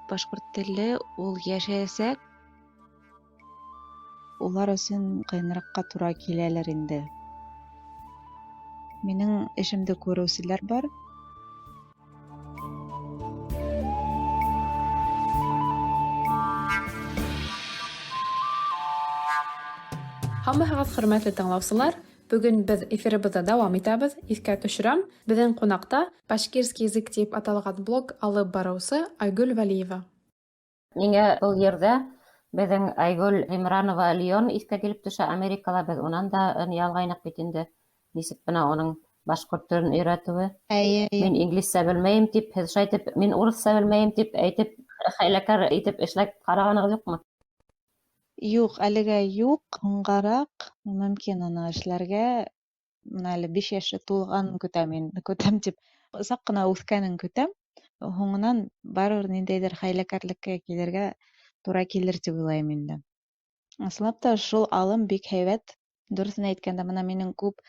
Башҡорт теле ул йәшәйәсәк. Улар өсөн ҡыйыныраҡҡа тура киләлер инде. Минең эшемде күреүселәр бар. Һаумыһығыҙ, хөрмәтле тыңлаусылар! Бөгөн беҙ эфирыбыҙҙы дауам итәбеҙ. Иҫкә төшөрәм, беҙҙең ҡунаҡта «Башкирский язык» тип аталған блог алып барыусы Айгөл Вәлиева. Миңә был ерҙә беҙҙең Айгөл Ғимранова Леон иҫкә килеп төшә. Америкала беҙ унан да ни алғайныҡ бит инде. Нисек бына уның башҡорт телен өйрәтеүе. Эйе, эйе. Мин инглизсә белмәйем тип, һеҙ шулай итеп, мин урыҫса белмәйем тип әйтеп, хәйләкәр итеп эшләп ҡарағанығыҙ юҡмы? Юҡ, әлегә юҡ. Һуңғараҡ мөмкин уны эшләргә. Бына әле 5 йәше тулғанын көтәм инде, көтәм тип, саҡ ҡына үҫкәнен көтәм. Һуңынан барыбер ниндәйҙер хәйләкәрлеккә килергә тура килер тип уйлайым инде. Ысынлап та шул алым бик һәйбәт. Дөрөҫөн әйткәндә, бына минең күп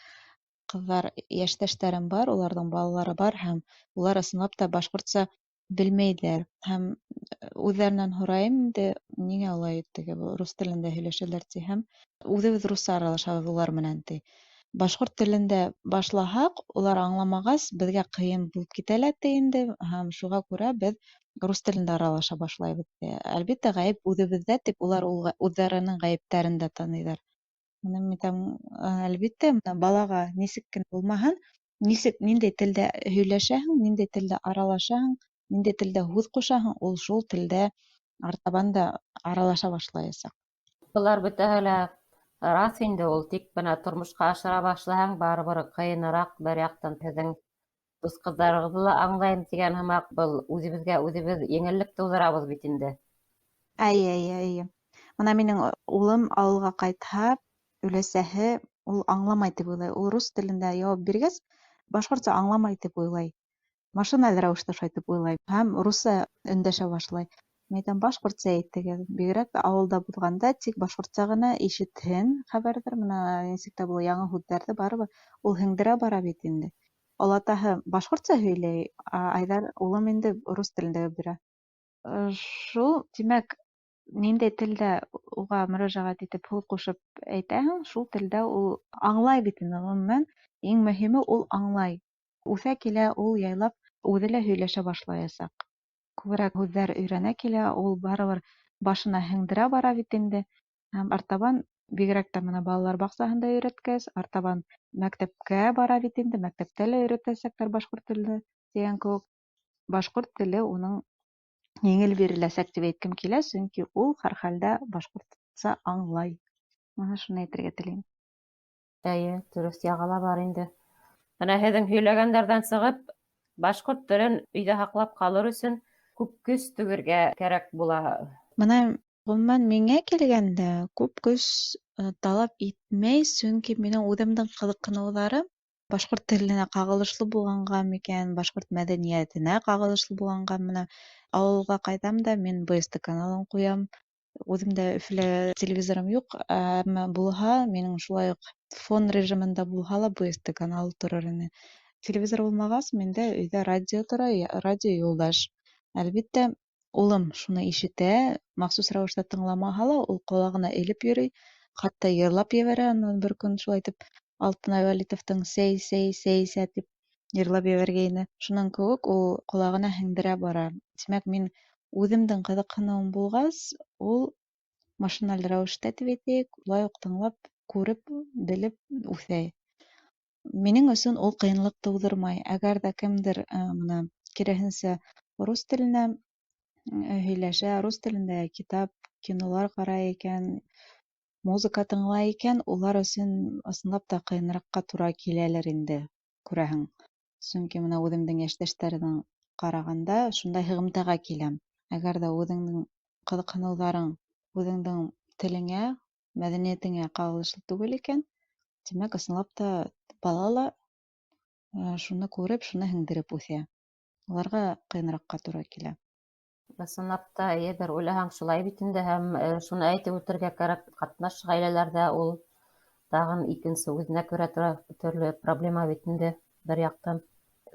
ҡыҙҙар, йәштәштәрем бар, уларҙың балалары бар һәм улар ысынлап та башҡортса белмәйҙәр. Һәм үҙҙәренән һорайым инде, ниңә улай теге рус телендә һөйләшәләр тиһәм, үҙебеҙ русса аралашабыҙ улар менән ти. Башҡорт телендә башлаһаҡ, улар аңламағас, беҙгә ҡыйын булып китә лә ти инде, һәм шуға күрә беҙ рус телендә аралаша башлайбыҙ. Әлбиттә, ғәйеп үҙебеҙҙә тип улар үҙҙәренең ғәйептәрен дә таныйҙар. Бына мин әйтәм, әлбиттә, бына балаға нисек кенә булмаһын, нисек, ниндәй телдә һөйләшәһең, ниндәй телдә аралашаһың, ниндәй телдә һүҙ ҡушаһың, ул шул телдә артабан да аралаша башлаясаҡ. Былар бөтәһе лә раҫ инде ул, тик бына тормошҡа ашыра башлаһаң, барыбер ҡыйыныраҡ бер яҡтан һеҙҙең дуҫ ҡыҙҙарығыҙҙы ла аңлайым тигән һымаҡ, был үҙебеҙгә үҙебеҙ еңеллек тыуҙырабыҙ бит инде. Эйе, эйе, эйе. Бына минең улым ауылға ҡайтһа, өләсәһе ул аңламай тип уйлай. Ул рус телендә яуап биргәс, башҡортса аңламай тип уйлай. Машиналь рәүештә шулай тип уйлай һәм русса өндәшә башлай. Мин әйтәм, башҡортса әйтегеҙ. Бигерәк тә ауылда булғанда тик башҡортса ғына ишетһен хәбәрҙәр. Бына нисек тә был яңы һүҙҙәрҙе барыбер ул һеңдерә бара бит инде. Олатаһы башҡортса һөйләй, ә Айҙар улым инде рус телендә бирә. Шул, тимәк, ниндәй телдә уға мөрәжәғәт итеп һүҙ ҡушып әйтәһең, шул телдә ул аңлай бит инде. Ғөмүмән, иң мөһиме ул аңлай. Үҫә килә ул яйлап үҙе лә һөйләшә башлаясаҡ. Күберәк һүҙҙәр өйрәнә килә, ул барыбер башына һеңдерә бара бит инде. Һәм артабан, бигерәк тә бына балалар баҡсаһында өйрәткәс, артабан мәктәпкә бара бит инде, мәктәптә лә өйрәтәсәктәр башҡорт теле тигән кеүек. Башҡорт теле уның еңел биреләсәк тип әйткем килә, сөнки ул һәр хәлдә башҡортса аңлай. Бына шуны әйтергә теләйем. Эйе, дөрөҫ яғы ла бар инде. Бына һеҙҙең һөйләгәндәрҙән сығып, башҡорт телен өйҙә һаҡлап ҡалыр өсөн күп көс түгергә кәрәк була. Бына ғөмүмән миңә килгәндә күп көс талап итмәй, сөнки минең үҙемдең ҡыҙыҡһыныуҙарым башҡорт теленә ҡағылышлы булғанға микән, башҡорт мәҙәниәтенә ҡағылышлы булғанға, бына ауылға ҡайтам да мин БСТ каналын ҡуям. Үҙемдә Өфөлә телевизорым юҡ, әммә булһа, минең шулай уҡ фон режимында булһа ла БСТ каналы торор ине. Телевизор булмағас, миндә өйҙә радио тора, радио юлдаш. Әлбиттә, улым шуны ишетә, махсус рәүештә тыңламаһа ла, ул ҡолағына элеп йөрөй, хатта йырлап ебәрә, унан бер көн шулай итеп Алтынай Вәлитовтың сәй, сәй, сәй эсә тип йырлап ебәргәйне. Шуның кеүек ул ҡолағына һеңдерә бара. Тимәк, мин үҙемдең ҡыҙыҡһыныуым булғас, ул машиналь рәүештә тип әйтәйек, улай уҡ тыңлап, күреп, белеп үҫә. Минең өсөн ул ҡыйынлыҡ тыуҙырмай. Әгәр ҙә кемдер, бына киреһенсә рус теленә һөйләшә, рус телендә китап, кинолар ҡарай икән, музыка тыңлай икән, улар өсөн ысынлап та ҡыйыныраҡҡа тура киләлер инде, күрәһең. Сөнки бына үҙемдең йәштәштәрҙең ҡарағанда шундай һығымтаға киләм. Әгәр ҙә үҙеңдең ҡыҙыҡһыныуҙарың үҙеңдең телеңә, мәҙәниәтеңә ҡағылышлы түгел икән, тимәк, ысынлап та бала ла шуны күреп, шуны һеңдереп үҫә. Уларға ҡыйыныраҡҡа тура килә. Ысынлап та, эйе, бер уйлаһаң шулай бит инде, һәм шуны әйтеп үтергә кәрәк, ҡатнаш ғаиләләрҙә ул тағын икенсе үҙенә күрә төрлө проблема бит инде бер яҡтан.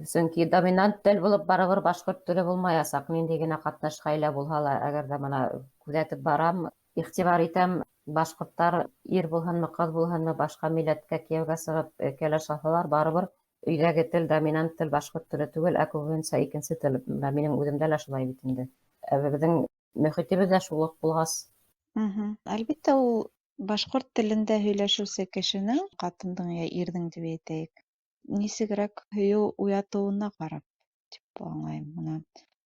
Сөнки доминант тел булып барыбер башҡорт теле булмаясаҡ, ниндәй генә ҡатнаш ғаилә булһа ла, әгәр ҙә бына күҙәтеп барам, иғтибар итәм, башҡорттар ир булһынмы, ҡыҙ булһынмы, башҡа милләткә кейәүгә сығып кәләш алһалар, барыбер өйҙәге тел, доминант тел башҡорт теле түгел, ә күбеһенсә икенсе тел. Бына минең үҙемдә лә шулай бит инде. Ә беҙҙең мөхитебеҙ ҙә шул уҡ булғас. Әлбиттә, ул башҡорт телендә һөйләшеүсе кешенең, ҡатындың йә ирҙең тип әйтәйек, нисегерәк һөйөү уятыуына ҡарап тип аңлайым бына.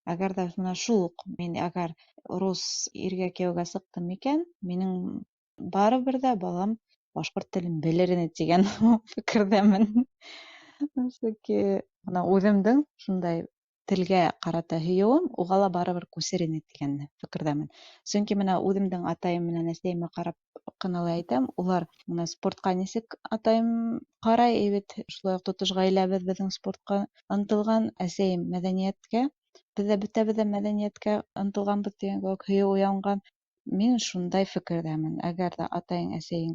Әгәр ҙә бына шул уҡ мин әгәр рус иргә кейәүгә сыҡтым икән, минең барыбер ҙә балам башҡорт телен белер ине тигән фекерҙәмен. Сөнки бына үҙемдең шундай телгә ҡарата һөйөүем уға ла барыбер күсер ине тигән фекерҙәмен. Сөнки бына үҙемдең атайым менән әсәйемә ҡарап ҡына ла әйтәм, улар бына спортҡа нисек атайым ҡарай бит, шулай уҡ тотош ғаиләбеҙ беҙҙең спортҡа ынтылған, әсәйем мәҙәниәткә, беҙ ҙә бөтәбеҙ ҙә мәҙәниәткә ынтылғанбыҙ тигән кеүек һөйөү уянған. Мин шундай фекерҙәмен. Әгәр ҙә атайың, әсәйең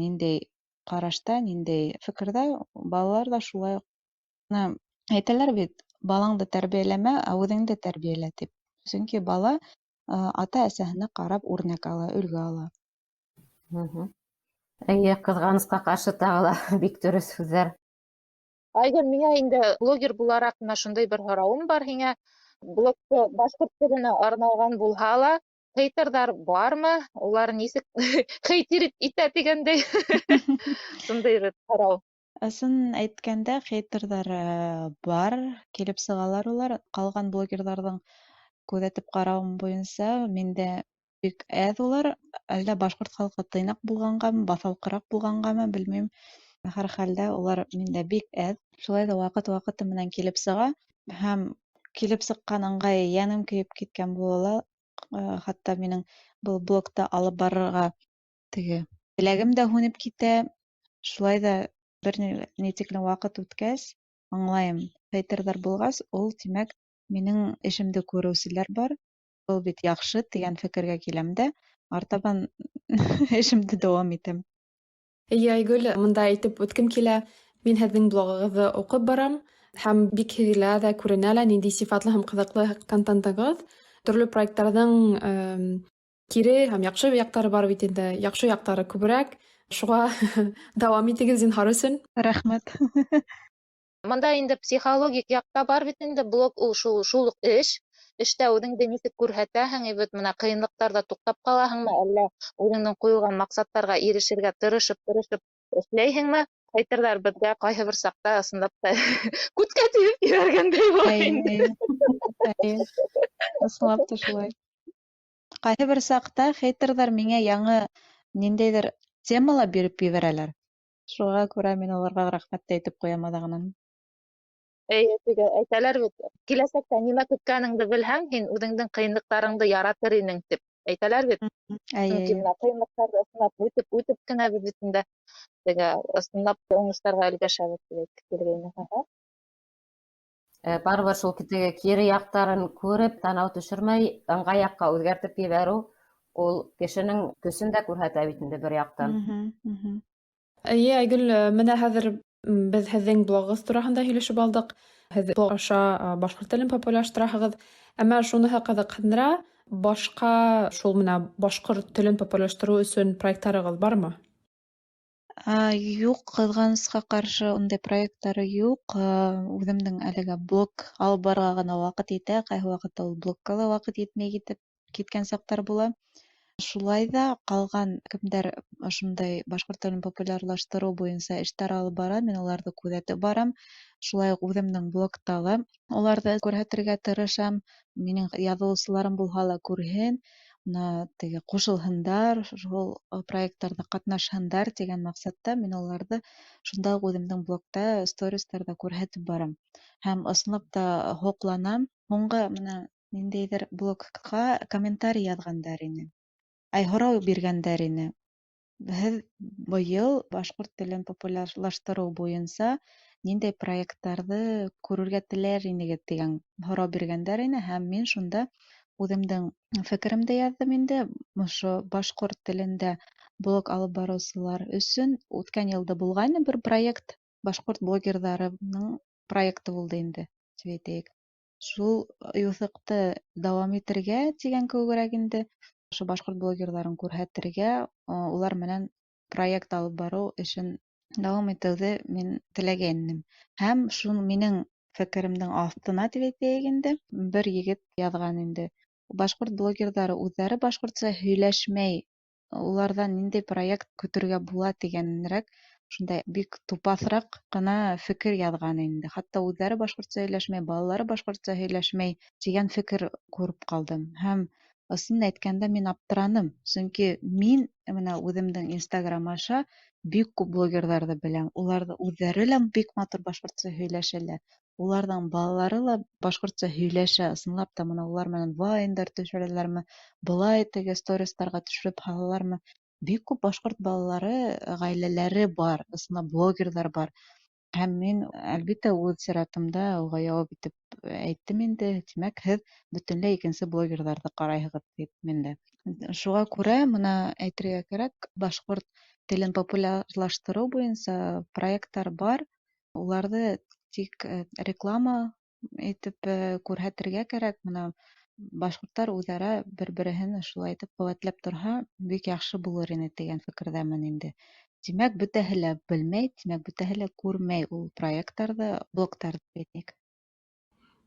ниндәй ҡарашта, ниндәй фекерҙә, балалар ҙа шулай уҡ. Бына әйтәләр бит, балаңды тәрбиәләмә, ә үҙеңде тәрбиәлә тип. Сөнки бала ата-әсәһенә ҡарап үрнәк ала, өлгө ала. Эйе, ҡыҙғанысҡа ҡаршы тағы ла бик дөрөҫ һүҙҙәр. Айгөл, миңә инде блогер булараҡ бына шундай бер һорауым бар һиңә. Блогты башҡорт теленә арналған булһа ла, хейтерҙар бармы? Улар нисек хейтер итә тигәндәй? Шундай бер һорау. Ысын әйткәндә, хейтерҙар бар, килеп сығалар улар. Ҡалған блогерҙарҙың күҙәтеп ҡарауым буйынса, миндә бик әҙ улар. Әллә башҡорт халҡы тыйнаҡ булғанғамы, баҫалҡыраҡ булғанғамы, белмәйем. Һәр хәлдә улар миндә бик әҙ. Шулай ҙа ваҡыт-ваҡыты менән килеп сыға. Һәм килеп сыҡҡан ыңғай йәнем көйөп киткән була ла. Хатта минең был блогты алып барырға теге теләгем дә һүнеп китә. Шулай ҙа бер ни тиклем ваҡыт үткәс, аңлайым, хейтерҙар булғас, ул, тимәк, минең эшемде күреүселәр бар, был бит яҡшы тигән фекергә киләм дә, артабан эшемде дауам итәм. Эйе, Айгөл, мында әйтеп үткем килә, мин һеҙҙең блогығыҙҙы уҡып барам һәм бик һиҙелә ҙә, күренә лә ниндәй сифатлы һәм ҡыҙыҡлы контентығыҙ. Төрлө проекттарҙың кире һәм яҡшы яҡтары бар бит инде, яҡшы яҡтары күберәк. Шуға дауам итегеҙ зинһар өсөн. Рәхмәт. Бында инде психологик яҡта бар бит инде, блог ул шул уҡ эш. Эштә үҙеңде нисек күрһәтәһең, бит бына ҡыйынлыҡтарҙа туҡтап ҡалаһыңмы, әллә үҙеңдең ҡуйылған маҡсаттарға ирешергә тырышып-тырышып эшләйһеңме? Хейтерҙар беҙгә ҡайһы бер саҡта ысынлап та күткә тибеп ебәргәндәй була инде. Эйе. Ысынлап та шулай. Ҡайһы бер саҡта хейтерҙар миңә яңы ниндәйҙер темала биреп ебәрәләр. Шуға күрә мин уларға рәхмәт тә әйтеп ҡуям аҙағынан. Эйе, теге әйтәләр бит, киләсәктә нимә көткәнеңде белһәң, һин үҙеңдең ҡыйынлыҡтарыңды яратыр инең тип әйтәләр бит. Эйе, Сөнки эйе. бына ҡыйынлыҡтарҙы ысынлап үтеп кенә беҙ бит инде теге ысынлап уңыштарға өлгәшәбеҙ тип әйтеп килгәйне. Барыбер шул теге кире яҡтарын күреп, танау төшөрмәй, ыңғай яҡҡа үҙгәртеп ебәреү ул кешенең көсөн дә күрһәтә бит инде бер яҡтан. Эйе, Айгөл, бына хәҙер беҙ һеҙҙең блогығыҙ тураһында һөйләшеп алдыҡ. Һеҙ блог аша башҡорт телен популярлаштыраһығыҙ. Әммә шуныһы ҡыҙыҡһындыра, башҡа шул менә башҡорт телен популярлаштырыу өсөн проекттарығыҙ бармы? Юҡ, ҡыҙғанысҡа ҡаршы ундай проекттар юҡ. Үҙемдең әлегә блог алып барырға ғына ваҡыт етә, ҡайһы ваҡытта ул блогка ла ваҡыт етмәй киткән саҡтар була. Шулай ҙа ҡалған кемдәр ошондай башҡорт телен популярлаштырыу буйынса эштәр алып бара, мин уларҙы күҙәтеп барам. Шулай уҡ үҙемдең блогта ла уларҙы күрһәтергә тырышам. Минең яҙыусыларым булһа ла күрһен, бына теге ҡушылһындар, шул проекттарҙа ҡатнашһындар тигән маҡсатта мин уларҙы шунда уҡ үҙемдең блогта, стористарҙа күрһәтеп барам. Һәм ысынлап та һоҡланам. Һуңғы бына ниндәйҙер блогҡа комментарий яҙғандар ине. Ай, һорау биргәндәр ине. Һеҙ быйыл башҡорт телен популярлаштырыу буйынса ниндәй проекттарҙы күрергә теләр инегеҙ тигән һорау биргәндәр ине, һәм мин шунда үҙемдең фекеремде яҙҙым инде. Ошо башҡорт телендә блог алып барыусылар өсөн үткән йылда булғайны бер проект, башҡорт блогерҙарының проекты булды инде, тип әйтәйек. Шул юҫыҡты дауам итергә тигән кеүегерәк инде, ошо башҡорт блогерҙарын күрһәтергә, улар менән проект алып барыу эшен дауам итеүҙе мин теләгәйнем. Һәм шул минең фекеремдең аҫтына тип әйтәйек инде, бер егет яҙған инде. Башҡорт блогерҙары үҙҙәре башҡортса һөйләшмәй, уларҙан ниндәй проект көтөргә була тигәнерәк шундай бик тупаҫыраҡ ҡына фекер яҙған инде. Хатта үҙҙәре башҡортса һөйләшмәй, балалары башҡортса һөйләшмәй тигән фекер күреп ҡалдым. Һәм ысын әйткәндә мин аптыраным, сөнки мин бына үҙемдең Инстаграм аша бик күп блогерҙарҙы беләм. Уларҙы үҙҙәре лә бик матур башҡортса һөйләшәләр. Уларҙың балалары ла башҡортса һөйләшә, ысынлап та бына улар менән вайндар төшөрәләрме, былай теге стористарға төшөрөп һалалармы. Бик күп башҡорт балалары, ғаиләләре бар, ысынлап блогерҙар бар. Һәм мин, әлбиттә, үҙ сиратымда уға яуап итеп әйттем инде, тимәк, һеҙ бөтөнләй икенсе блогерҙарҙы ҡарайһығыҙ тип мин дә. Шуға күрә бына әйтергә кәрәк, башҡорт телен популярлаштырыу буйынса проекттар бар. Уларҙы тик реклама итеп күрһәтергә кәрәк. Бына башҡорттар үҙ-ара бер-береһен шулай итеп ҡеүәтләп торһа, бик яҡшы булыр ине тигән фекерҙәмен инде. Тимәк, бөтәһе лә белмәй, тимәк, бөтәһе лә күрмәй ул проекттарҙы, блогтарҙы әйтик.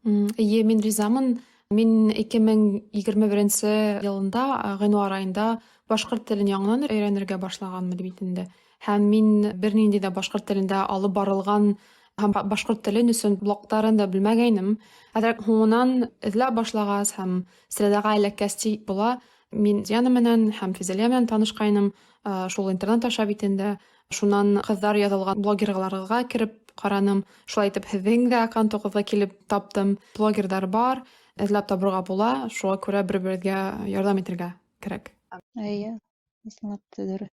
Эйе, мин ризамын. Мин 2021 йылында, ғинуар айында башҡорт телен яңынан өйрәнергә башлағанмын бит инде. Һәм мин бер ниндәй ҙә башҡорт телендә алып барылған һәм башҡорт телен өсөн блогтарын да белмәгәйнем. Әҙерәк һуңынан эҙләп башлағас һәм средаға эләккәс тип була, мин Диана менән һәм Физәлиә менән танышҡайным, шул интернет аша бит инде. Шунан ҡыҙҙар яҙылған блогерларға кереп ҡараным. Шулай итеп һеҙҙең дә аккаунтығыҙға килеп таптым. Блогерҙар бар, эҙләп табырға була, шуға күрә бер-беребеҙгә ярҙам итергә кәрәк. Эйе, ысынлап та дөрөҫ.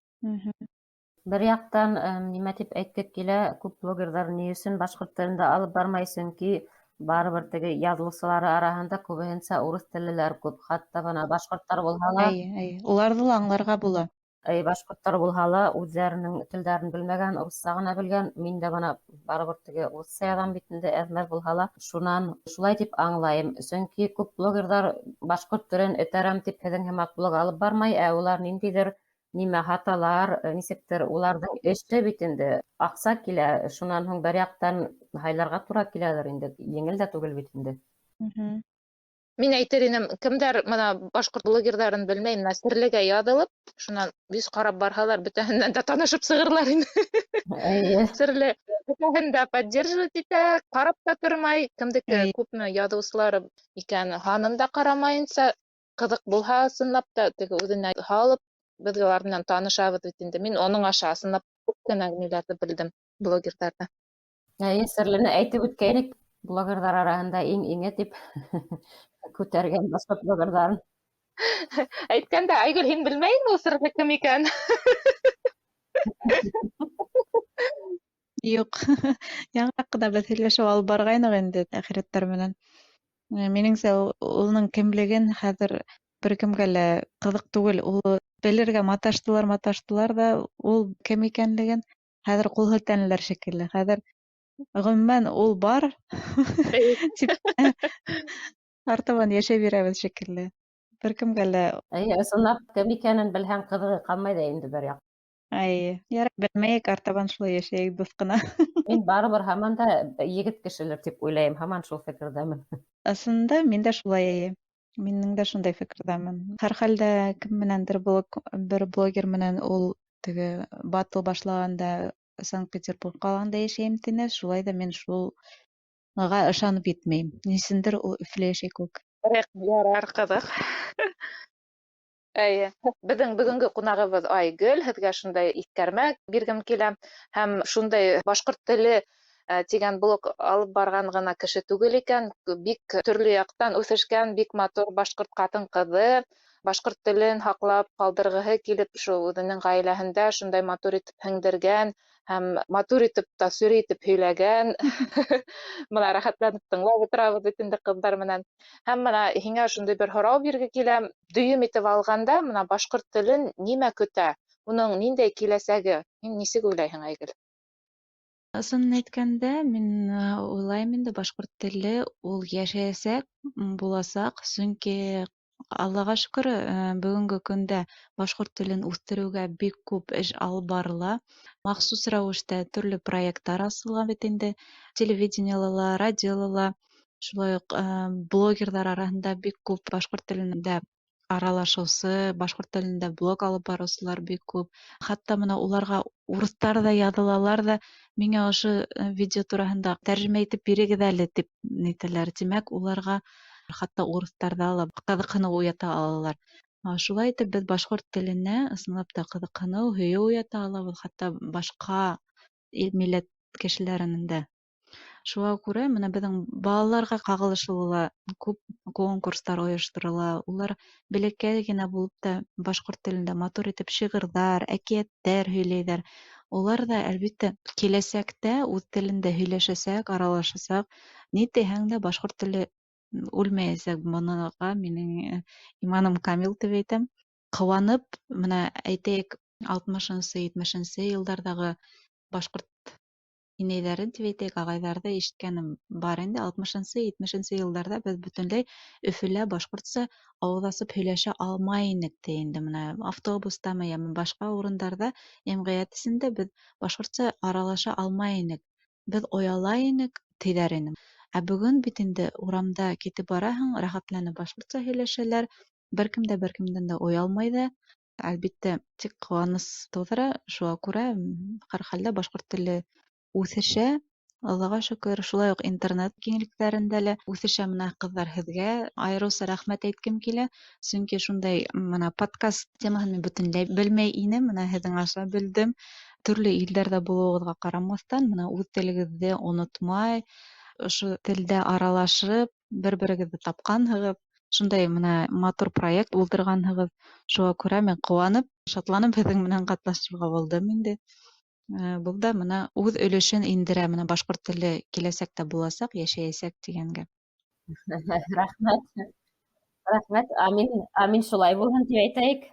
Бер яҡтан, нимә тип әйтке килә, күп блогерҙар ни өсөн башҡорт телендә алып бармай, сөнки барыбер теге яҙыусылары араһында күбеһенсә урыҫ теллеләр күп, хатта бына башҡорттар булһа ла. Эйе, эйе, уларҙы ла аңларға була. Эй, башҡорттар булһа ла үҙҙәренең телдәрен белмәгән, урыҫса ғына белгән. Мин дә бына барыбер теге урыҫса яҙам бит инде, әҙ-мәҙ булһа ла. Шунан шулай тип аңлайым. Сөнки күп блогерҙар башҡорт телен этәрәм тип һеҙҙең һымаҡ блог алып бармай, ә улар ниндәйҙер нимә һаталар, нисектер уларҙың эше бит инде, аҡса килә. Шунан һуң бер яҡтан һайларға тура киләлер инде, еңел дә түгел бит инде. Мин әйтер инем, кемдәр бына башҡорт блогерҙарын белмәй, бына Серлегә яҙылып, шунан бис ҡарап барһалар, бөтәһенән дә танышып сығырлар ине. Эйе. Серле бөтәһен дә поддерживать итә, ҡарап та тормай, кемдеке күпме яҙыусылары икән, һанын да ҡарамайынса, ҡыҙыҡ булһа, ысынлап та теге үҙенә һалып, беҙ улар менән танышабыҙ бит инде. Мин уның аша ысынлап күп кенә ниләрҙе белдем, блогерҙарҙы. Эйе, Серлене әйтеп үткәйнек, блогерҙар араһында иң иңе тип күтәргән башҡорт блогерҙарын. Әйткәндә, Айгөл, һин белмәйеңме ул Серле кем икән? Юҡ. Яңыраҡ ҡына беҙ һөйләшеп алып барғайныҡ инде әхирәттәр менән. Минеңсә, уның кемлеген хәҙер бер кемгә лә ҡыҙыҡ түгел. Ул белергә маташтылар, маташтылар ҙа ул кем икәнлеген хәҙер ҡул һелтәнеләр шикелле. Хәҙер ғөмүмән ул бар тип артабан йәшәй бирәбеҙ шикелле. Бер кемгә лә. Эйе, ысынлап кем икәнен белһәң, ҡыҙығы ҡалмай ҙа инде бер яҡ. Эйе, ярай, белмәйек, артабан шулай йәшәйек дуҫ ҡына. Мин барыбер һаман да егет кешелер тип уйлайым, һаман шул фекерҙәмен. Ысынында мин дә шулай, эйе. Минең дә шундай фекерҙәмен. Һәр хәлдә кем менәндер бер блогер менән ул теге батл башлағанда Санкт-Петербург ҡалаһында йәшәйем тине, шулай ҙа мин шулға ышанып етмәйем. Нисендер ул Өфөлә йәшәй кеүек. Ярар, ҡыҙыҡ. Эйе, беҙҙең бөгөнгө ҡунағыбыҙ Айгөл, һеҙгә шундай иҫкәрмә биргем килә. Һәм шундай башҡорт теле тигән блог алып барған ғына кеше түгел икән, бик төрлө яҡтан үҫешкән, бик матур башҡорт ҡатын-ҡыҙы, башҡорт телен һаҡлап ҡалдырғыһы килеп, шул үҙенең ғаиләһендә шундай матур итеп һеңдергән һәм матур итеп тасвир итеп һөйләгән. Бына рәхәтләнеп тыңлап ултырабыҙ бит инде ҡыҙҙар менән. Һәм бына һиңә шундай бер һорау бирге килә. Дөйөм итеп алғанда, бына башҡорт телен нимә көтә? Уның ниндәй киләсәге? Һин нисек уйлайһың, Айгөл? Ысынын әйткәндә, мин уйлайым инде, башҡорт теле ул йәшәйәсәк, буласаҡ, сөнки Аллаға шөкөр, бөгөнгө көндә башҡорт телен үҫтереүгә бик күп эш алып барыла. Махсус рәүештә төрлө проекттар асыла бит инде, телевидениела ла, радиола ла, шулай уҡ блогерҙар араһында бик күп башҡорт телендә аралашыусы, башҡорт телендә блог алып барыусылар бик күп. Хатта бына уларға урыҫтар ҙа яҙылалар ҙа, миңә ошо видео тураһында тәржемә итеп бирегеҙ әле тип нитәләр. Тимәк, уларға хатта урыҫтарҙа ла ҡыҙыҡһыныу уята алалар. Шулай итеп, беҙ башҡорт теленә ысынлап та ҡыҙыҡһыныу, һөйөү уята алабыҙ, хатта башҡа ил милләт кешеләренең дә. Шуға күрә бына беҙҙең балаларға ҡағылышлы ла күп конкурстар ойошторола. Улар бәләкәй генә булып та башҡорт телендә матур итеп шиғырҙар, әкиәттәр һөйләйҙәр. Улар ҙа, әлбиттә, киләсәктә үҙ телендә һөйләшәсәк, аралашасаҡ. Ни тиһәң дә, башҡорт теле үлмәйәсәк. Быныға минең иманым камил тип әйтәм. Ҡыуанып, бына әйтәйек, алтмышынсы, етмешенсе йылдарҙағы башҡорт инәйҙәрен тип әйтәйек, ағайҙарҙы ишеткәнем бар инде. Алтмышынсы, етмешенсе йылдарҙа беҙ бөтөнләй Өфөлә башҡортса ауыҙ асып һөйләшә алмай инек ти инде. Бына автобустамы, йәме башҡа урындарҙа йәмғиәт эсендә беҙ башҡортса аралаша алмай инек. Беҙ ояла инек, тиҙәр ине. Ә бөгөн бит инде урамда китеп бараһың, рәхәтләнеп башҡортса һөйләшәләр, бер кем дә бер кемдән дә оялмай ҙа. Әлбиттә, тик ҡыуаныс тыуҙыра, шуға күрә һәр хәлдә башҡорт теле үҫешә, Аллаға шөкөр. Шулай уҡ интернет киңлектәрендә лә үҫешә. Бына ҡыҙҙар, һеҙгә айырыуса рәхмәт әйткем килә, сөнки шундай бына подкаст темаһын мин бөтөнләй белмәй инем, бына һеҙҙең аша белдем. Төрлө илдәрҙә булыуығыҙға ҡарамаҫтан, бына үҙ телегеҙҙе онотмай, ошо телдә аралашып, бер-берегеҙҙе тапҡанһығыҙ. Шундай бына матур проект булдырғанһығыҙ. Шуға күрә мин ҡыуанып, шатланып һеҙҙең менән ҡатнашырға булдым инде. Был да бына үҙ өлөшөн индерә, бына башҡорт теле киләсәктә буласаҡ, йәшәйәсәк тигәнгә. Рәхмәт. Рәхмәт. Амин, амин шулай булһын тип әйтәйек.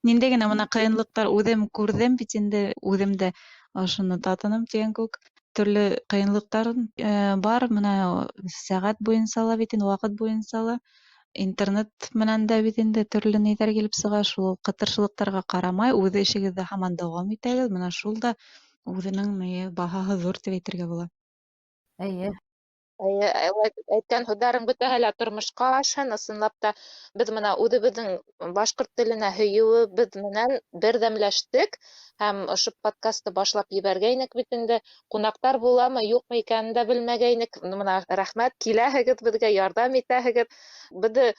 Ниндәй генә бына ҡыйынлыҡтар үҙем күрҙем бит инде, үҙем дә ошоно татыным тигән кеүек. Төрлө ҡыйынлыҡтар бар, бына сәғәт буйынса ла бит инде, ваҡыт буйынса ла, интернет менән дә бит инде төрлө ниҙәр килеп сыға, шул ҡытыршылыҡтарға ҡарамай, үҙ эшегеҙҙе һаман дауам итәгеҙ, бына шул да үҙенең баһаһы ҙур тип әйтергә була. Эйе. Эйе, әйткән һүҙҙәрең бөтәһе лә тормошҡа ашһын. Ысынлап та, беҙ бына үҙебеҙҙең башҡорт теленә һөйөүебеҙ менән берҙәмләштек һәм ошо подкастты башлап ебәргәйнек бит инде. Ҡунаҡтар буламы, юҡмы икәнен дә белмәгәйнек. Бына рәхмәт, киләһегеҙ беҙгә, ярҙам итәһегеҙ. Беҙҙе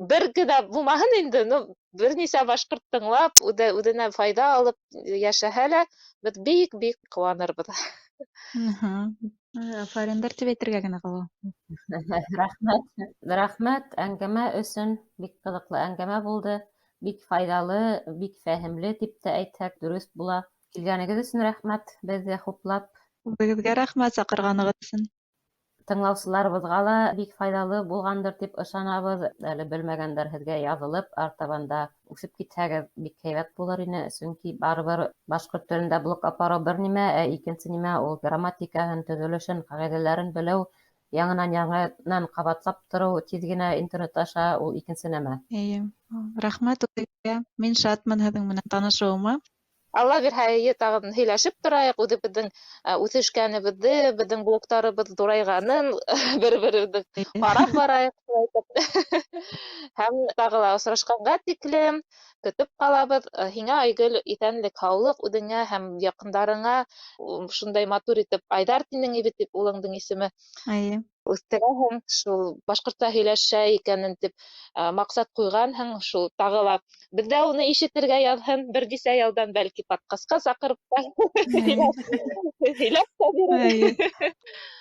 бер генә булмаһын инде, бер нисә башҡорт тыңлап, үҙенә файҙа алып йәшәһә лә, беҙ бик-бик ҡыуанырбыҙ. Афариндар тип әйтергә генә ҡала. Рәхмәт. Рәхмәт әңгәмә өсөн. Бик ҡыҙыҡлы әңгәмә булды. Бик файҙалы, бик фәһемле тип тә әйтһәк дөрөҫ була. Килгәнегеҙ өсөн рәхмәт, беҙҙе хуплап. Үҙегеҙгә рәхмәт саҡырғанығыҙ өсөн. Тыңлаусыларыбыҙға ла бик файҙалы булғандыр тип ышанабыҙ. Әле белмәгәндәр һеҙгә яҙылып, артабан да үҫеп китһәгеҙ бик һәйбәт булыр ине. Сөнки барыбер башҡорт телендә блог апарыу бер нимә, ә икенсе нимә ул грамматикаһын, төҙөлөшөн, ҡағиҙәләрен белеү, яңынан-яңынан ҡабатлап тороу тиҙ генә интернет аша ул икенсе нәмә. Эйе, рәхмәт үҙегеҙгә. Мин шатмын һеҙҙең менән танышыуыма. Алла бирһә, эйе, тағын һөйләшеп торайыҡ, үҙебеҙҙең үҫешкәнебеҙҙе, беҙҙең блогтарыбыҙ ҙурайғанын бер-беребеҙҙе ҡарап барайыҡ, шулай итеп. Һәм тағы ла осрашҡанға тиклем көтөп ҡалабыҙ. Һиңә, Айгөл, иҫәнлек, һаулыҡ үҙеңә һәм яҡындарыңа. Шундай матур итеп Айҙар тинең бит тип улыңдың исеме. Эйе. Үҫтерәһең, шул башҡортса һөйләшә икәнен тип маҡсат ҡуйғанһың, шул тағы ла беҙҙә уны ишетергә яҙһын, бер нисә йылдан бәлки подкастҡа саҡырып та һөйләп тә бирер.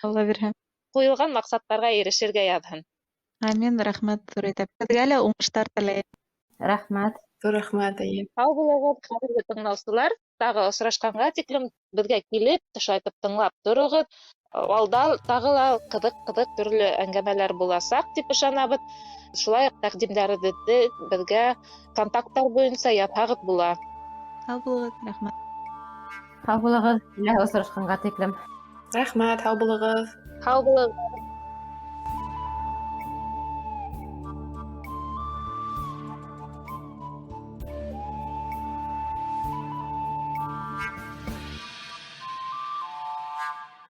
Алла бирһә. Ҡуйылған маҡсаттарға ирешергә яҙһын. Амин, рәхмәт ҙур итеп. Һеҙгә лә уңыштар теләйем. Рәхмәт. Ҙур рәхмәт, эйе. Һау булығыҙ, ҡәҙерле тыңлаусылар. Тағы осрашҡанға тиклем беҙгә килеп, шулай итеп тыңлап тороғоҙ. Алда тағы ла ҡыҙыҡ-ҡыҙыҡ төрлө әңгәмәләр буласаҡ тип ышанабыҙ. Шулай уҡ тәҡдимдәрегеҙҙе беҙгә контакттар буйынса яҙһағыҙ була. Һау булығыҙ, рәхмәт. Һау булығыҙ, киләһе осрашҡанға тиклем. Рәхмәт, һау булығыҙ. Һау булығыҙ.